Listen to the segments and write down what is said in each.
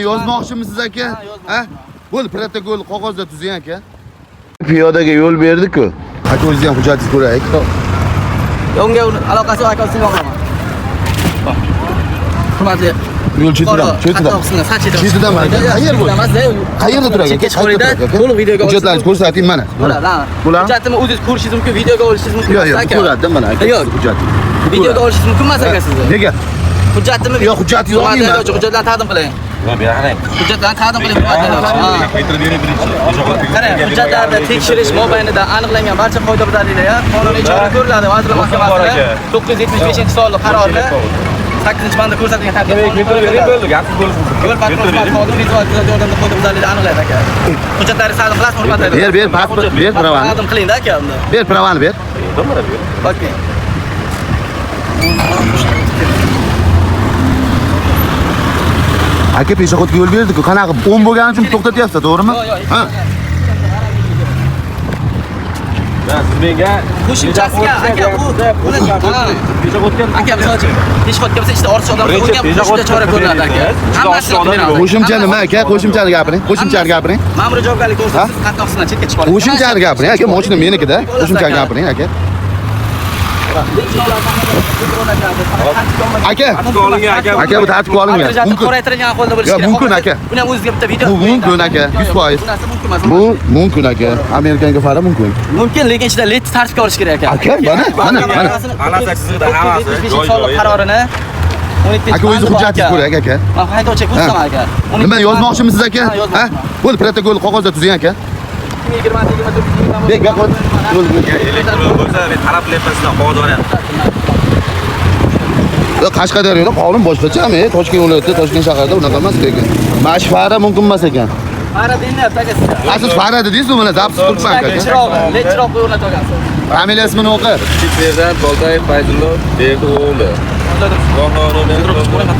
Yozmoqchimisiz aka? Ha? Bo'ldi, protokol qog'ozda tuzing aka. Piyodaga yo'l berdi-ku. Aka, o'zingiz ham hujjatingizni ko'raylik. Unga aloqasi yo'q aka, sizni bog'laman. Hurmatli Yo'l chetidan, chetidan. Chetidan aka. Qayer bu? Qayerda turadi aka? Qayerda? To'liq videoga Hujjatlaringizni ko'rsating mana. Bo'ladi, ha. Bular? Hujjatimni o'zingiz ko'rishingiz mumkin, videoga olishingiz mumkin. Yo'q, yo'q, aka. ko'radi mana aka. Yo'q. Hujjat. Videoga olishingiz mumkin emas aka sizni. Nega? Hujjatimni Yo'q, hujjatingizni olmayman. Haydovchi, hujjatlarni taqdim qiling. Hujjatlarni taqdim qiling, hurmatli haydovchi. Ha. Qarang, hujjatlarni tekshirish mobaynida aniqlangan barcha qoidabuzarliklar qonuniy chora ko'riladi. Vazirlar Mahkamasining 975-sonli qarorida 8-bandda ko'rsatilgan tartibda yo'l patrul xizmati xodimi vizual kuzatuv yordamida qoidabuzarlikni aniqlaydi aka. Hujjatlarni taqdim qilasizmi, hurmatli haydovchi? Ber, ber, pasport, ber pravani. Taqdim qiling-da aka unda. Ber pravani ber. Okey. Aka, peshoxodga yo'l berdi-ku. Qanaqa o'ng bo'lgani uchun to'xtatyapsiz, to'g'rimi? Yo'q, yo'q. Ha. Siz menga Qo'shimchasiga aka, u aka, misol uchun peshxodga bo'lsa ichida ortiqcha odam Birinchi bo'lsa, unga peshxod qo'shimcha chora ko'riladi aka. Ichida ortiqcha odam yo'q. Qo'shimcha nima aka? Qo'shimchani gapiring. Qo'shimchani gapiring. Ma'muriy javobgarlik Ha? to'g'risida siz qatnoq qismidan chetga chiqib olasiz. Qo'shimchani gapiring aka, mashina menikida. Qo'shimchani gapiring aka. Aka, Tartibga olingan aka. aka bu tartibga olingan. Mumkin. Qoraytirilgan ahvolda bo'lishi Yo'q, kerak. mumkin aka. Buni ham o'zizga bitta video. Bu mumkin aka, 100%. Bu narsa mumkin emas. Bu mumkin aka. Amerikanga fara mumkin. Mumkin, lekin ichida led tartibga olish kerak aka. Aka, mana, mana, mana. Alasa chizig'ida hammasi joy sonli joyida. qarorini 12 Aka, o'zingiz hujjatingizni ko'raylik aka. Men haydovchiga ko'rsataman aka. Nima yozmoqchimisiz aka? Ha, Ha? yozmoqchiman. Bo'ldi, protokol qog'ozda tuzing aka. 2020 24 Bek, bek, yo'l, yo'l. Elektron bo'lsa, men talab qilyapman sizdan qog'oz olyapman. Qashqadaryoda qonun boshqachami? Toshkent viloyatida, Toshkent shahrida unaqa emas lekin. Mana shu fara mumkin emas ekan. Fara deyilyapti aka sizga. Ha, siz fara dedingiz-ku, mana zapis turibman aka. Chirog'i, led chiroq qo'yib o'rnatib olgansiz. Familiya ismini o'qi. Serjant Boltayev Fayzullo Berdi o'g'li.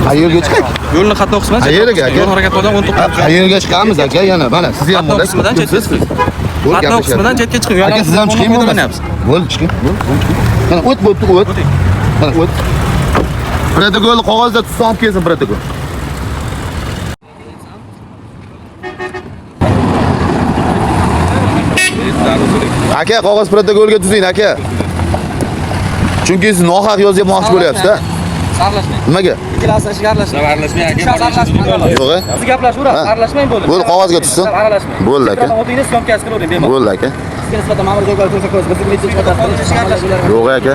Qayerga chiqay? Yo'lni qatnov qismidan Qayerga aka? Yo'l harakati odam 19 Ha, qayerga chiqamiz aka yana? Mana siz ham Qatnov qismidan chetga chiqing. Bo'ldi, Qatnov qismidan gaplashyapmiz. chetga chiqing. Aka, siz ham chiqing bo'lmasa. foydalanyapsiz. Bo'ldi, chiqing. Bo'ldi, bo'ldi, chiqing. Mana o't bo'pti, o't. Mana o't. Protokolni qog'ozda tuzsa olib kelsin protokol. Aka, qog'oz protokolga tuzing aka. Chunki siz nohaq yozyapmoqchi bo'lyapsiz-da. Aralashmang. Nimaga? Ikkalasi ishiga aralashmang. Aralashmang aka. Aralashmang. Yo'q, a? Siz gaplashaverasiz, Ha. aralashmang bo'ldi. Bo'ldi, qog'ozga tuzsin. Aralashmang. Bo'ldi aka. O'tingda syomkasi qilavering bemalol. Bo'ldi aka. Sizga nisbatan ma'muriy javobgarlik to'g'risida ko'z, bizning necha chiqadi. Yo'q aka.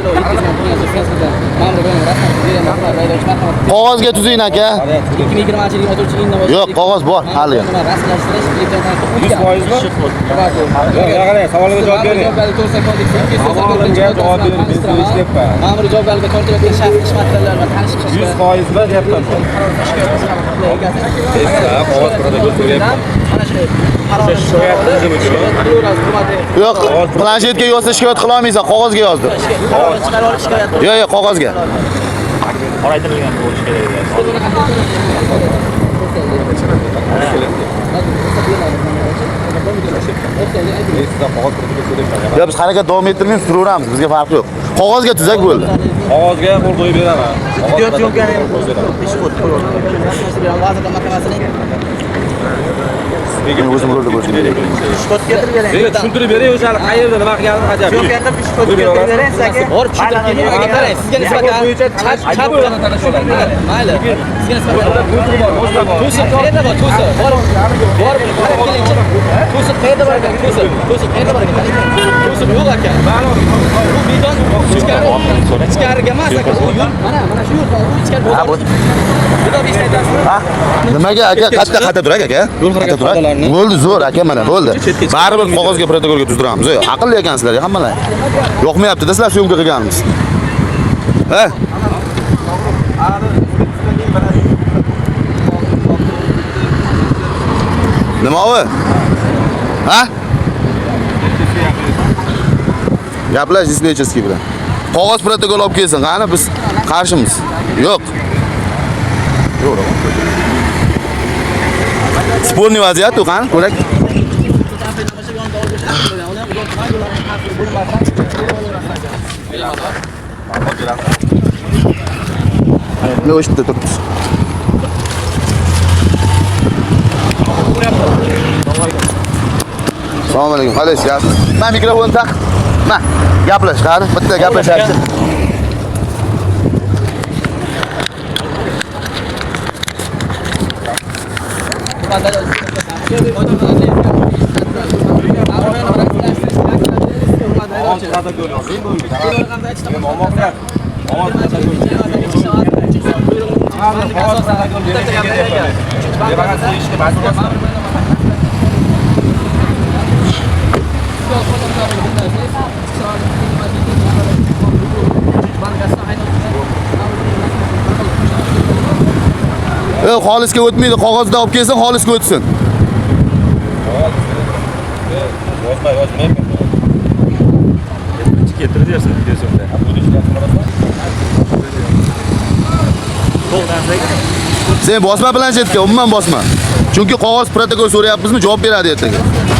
Qog'ozga tuzing aka. 2020 yilning 30 Yo'q, qog'oz bor hali. Rasmiylashtirilish elektron 100%mi? Yo'q, qarang, savolga javob bering. Savolimga javob bering, men sizni ishlayapman. Ma'muriy javobgarlikka tortilayotgan shaxs ish materiallari bilan tanishib chiqish 100% mi deyapman. Qog'oz protokol so'rayapman. Mana shu Shikoyat qilishim uchun. Yo'q, planshetga yozsa shikoyat qila olmaysan, qog'ozga yozdir. Chiqarib olib shikoyat Yo'q, yo'q, qog'ozga. Qoraytirilgan bo'lishi kerak edi. Men sizdan qog'oz protokol so'rayapman. Yo'q, biz harakat davom ettirmaymiz, turaveramiz, bizga farqi yo'q. Qog'ozga tuzak bo'ldi. Qog'ozga qo'l qo'yib beraman. Video syomkani Vazirlar Mahkamasining Men o'zim rolda bo'lishim kerak. Menga tushuntirib bering o'sha qayerda nima qilganini hajab. Borib tushuntirib keling, aka, qarang, sizga nisbatan chap mayli. Sizga nisbatan to'siq qayerda bor? To'siq. Borib, borib qarab kelingchi. To'siq qayerda bor ekan? To'siq. To'siq qayerda bor ekan? To'siq yo'q aka. Bu beton ichkari, ichkariga emas aka. Bu yo'l, mana, mana shu yo'l, bu ichkari bozor. Beton ishlayapsiz. Nimaga aka? Qayerda qayerda turak aka? Yo'l harakati Qayerda turak? qoidalarini. Bo'ldi, zo'r aka mana, bo'ldi. Baribir qog'ozga protokolga tuzdiramiz. Ey, aqlli ekansizlar hammalar. Yoqmayapti-da sizlar syomka qilganimiz. Ha? Nima u? Ha? Gaplash dispetcherskiy bilan. Qog'oz protokol olib kelsin, qani biz qarshimiz. Yo'q. Yo'q. Sporniy vaziyat u, qani ko'rak. Ne o'shda turibmiz. Assalomu alaykum. Qalaysiz? Yaxshimisiz? Ma mikrofon taq. Ma, gaplash, qani, bitta gaplashaychi. E, xolisga o'tmaydi, qog'ozda olib kelsin, xolisga o'tsin. Yozma, yozmayman. Keltirib bersin videosyomda. Sen bosma planshetga, umuman bosma. Chunki qog'oz protokol so'rayapmizmi, javob beradi ertaga.